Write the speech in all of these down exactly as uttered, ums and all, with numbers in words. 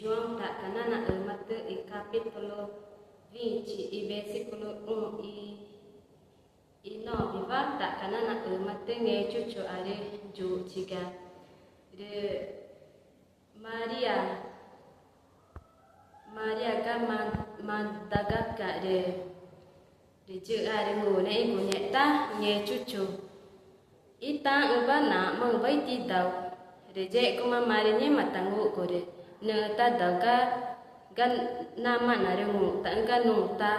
Juan ta̱xca̱x nanaxümatü i capítulo vinte i versículo un i, i novewa ta̱xca̱x nanaxümatü Ngechuchuarü yuchiga. Rü María, María ga Ma-, Madagaca̱x rü, rü yüxüarü ngunexü̃gu ngextá Ngechuchu ítaxü̃wa naxmaxü̃wa itidau. Rü yexguma marü ngéma tangugü rü nüxü̃ tadau ga, ga namaã narüngutaxü̃ ga nuta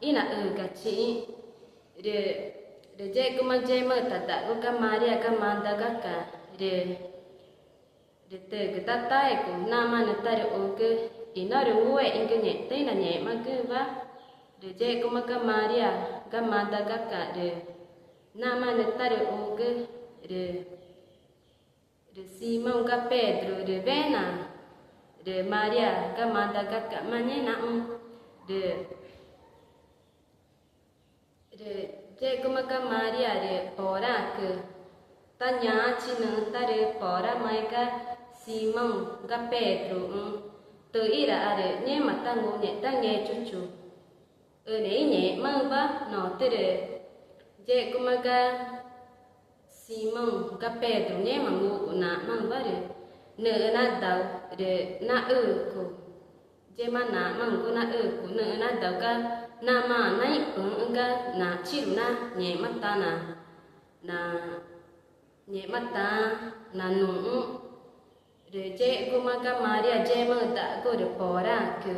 ínaxügachixü̃. Rü, rü yexguma yemaxü̃ tada̱u̱x ga María ga Madagaca̱x rü, rü tügü tataegu namaã nüxü̃ tarüxugü i norü ngúexü̃gü ngextá ínangẽxmagüxü̃wa. Rü yexguma ga María ga Madagaca̱x rü namaã nüxü̃ tarüxugü rü, rü Simón ga Pedro rü wena rü María ga Madagaca̱xma ngéma naxũ. Rü, rü yexguma ga María rü poraãcü tá ñaãtchi nüxü̃ tarüporamae ga Simón ga Pedroxü̃, tüxíraarü ngéma tangu ngextá Ngechuchuxü̃ne íngẽxmaxü̃wa. Notürü yexguma ga Simón ga Pedro ngéma ngugü naxmaxü̃wa rü nüxü̃ nadau rü naxücu. Yema naxmaxü̃gu naxücu nüxü̃ nadau ga namaã naĩpüxü̃ ga naxchiru na ngẽxmata na, na ngẽxmata nanuxü̃. Rü yexguma ga María yemaxü̃ da̱u̱xgu rü poraãcü,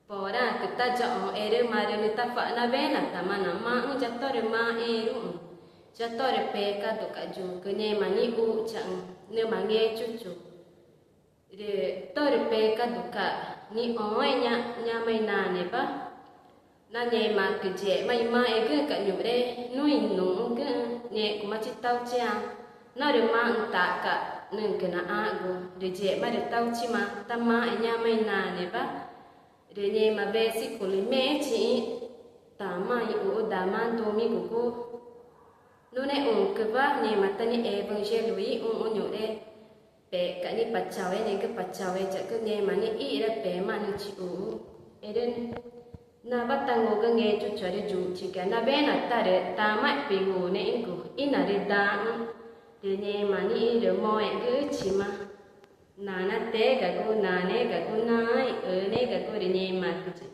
poraãcü tayaxõ erü marü nüxü̃ tacua̱x na wenatama namaxü̃ ya tórü maxẽẽruü̃, ya tórü pecaduca̱x yucü ngẽma nixuxchaxü̃ nüma Ngechuchu. Rü tórü pecaduca̱x nixõxü̃ ña, ñoma i naãnewa na ngẽmaãcü yixema i maxẽgüxü̃ca̱x ñuxre nuã i nuxü̃güxü̃ ngẽxguma chi tauchiãẽ norü maxü̃ taxca̱x nügü naxãxgu. Rü yixema rü tauchima tamaxẽ ñoma i naãnewa. Rü ngẽma versículo i mexẽchixü̃ tamaã ixuxü̃ dama domingogu nune ũcüwa ngẽma tá nixĩ evangelho ixũxü̃ ñuxre pexca̱x nixĩ Pa Chaueneẽgü, Pa Chaueya̱xgü ngẽma nixĩ ixĩra pemaã nüxü̃ chixuxü̃. Erü nawa tangugü Ngechuchuarü yuchiga na wena tá rü tamaxẽxpü̱x i ngunexü̃gu ínarüdaxü̃. Rü ngẽma nixĩ rü moxẽgüxüchima nanatüégagu, naneégagu, naãẽ i üünexü̃gagu rü ngẽmaãcü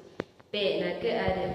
pexnagüarü